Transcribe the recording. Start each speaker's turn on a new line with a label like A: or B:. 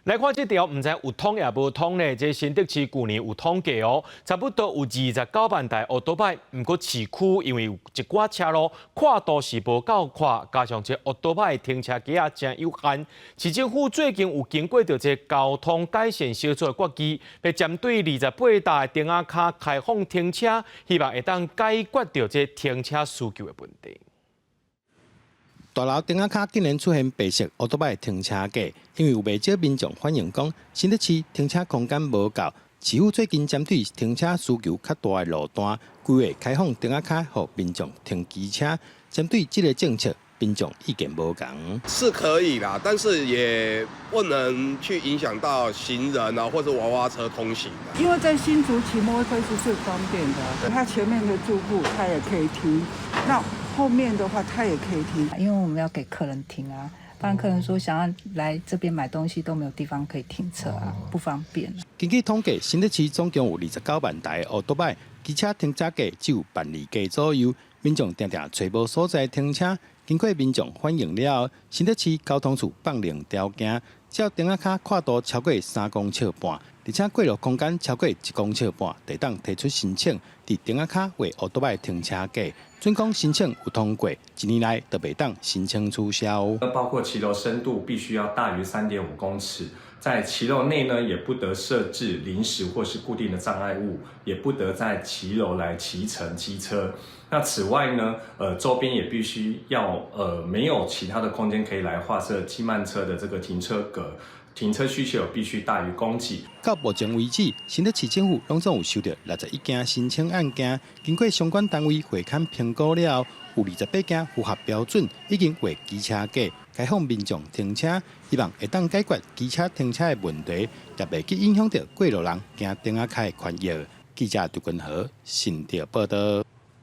A: 來看這條，毋知有通抑無通呢？這新竹市舊年有統計哦，差不多有29萬台歐多擺。毋過市區因為有一寡車路闊度是無夠闊，加上這歐多擺停車格仔誠有限，市政府最近有經過著這交通改善小組的決議，欲針對28台燈仔跤開放停車，希望會當解決著這停車需求的問題。
B: 大樓燈仔跤竟然出現白色歐多擺停車格，因為有袂少民眾反映講，新竹市停車空間無夠。市府最近針對停車需求較大的路段，規劃開放燈仔跤予民眾停機車。針對這个政策，民眾意見無仝。
C: 是可以啦，但是也不能去影響到行人啊，或者娃娃車通行。
D: 因為在新竹騎摩托車是最方便的，他前面的住戶他也可以停，那後面的話他也可以停。
E: 因為我們要給客人停啊，不然客人說想要來這邊買東西都沒有地方可以停車啊，不方便。
B: 根據統計，新竹市總共有29萬台歐多擺，機車停車格只有12,000個左右，民眾定定揣無所在停車。經過民眾反映了後，新竹市交通處放靈條件，只要燈仔跤闊度超過3公尺半，而且過路空間超過1公尺半，就會當提出申請，佇燈仔跤畫歐多擺停車格。準講申請有通過，一年內就袂當申請取消。
F: 包括騎樓深度必須要大於3.5公尺，在騎樓內呢，也不得設置臨時或是固定的障礙物，也不得在騎樓來騎乘機車。那此外呢，周邊也必須要沒有其他的空間可以來劃設機慢車的這個停車格，停車需求必須大於供給。
B: 到目前為止，新竹市政府攏總有收到61件申請案件，經過相關單位會勘評估了後，有28件符合標準，已經畫機車格，開放民眾停車，希望會當解決機車停車的問題，也袂去影響著過路人行燈仔跤的權益。記者杜君和新竹報道。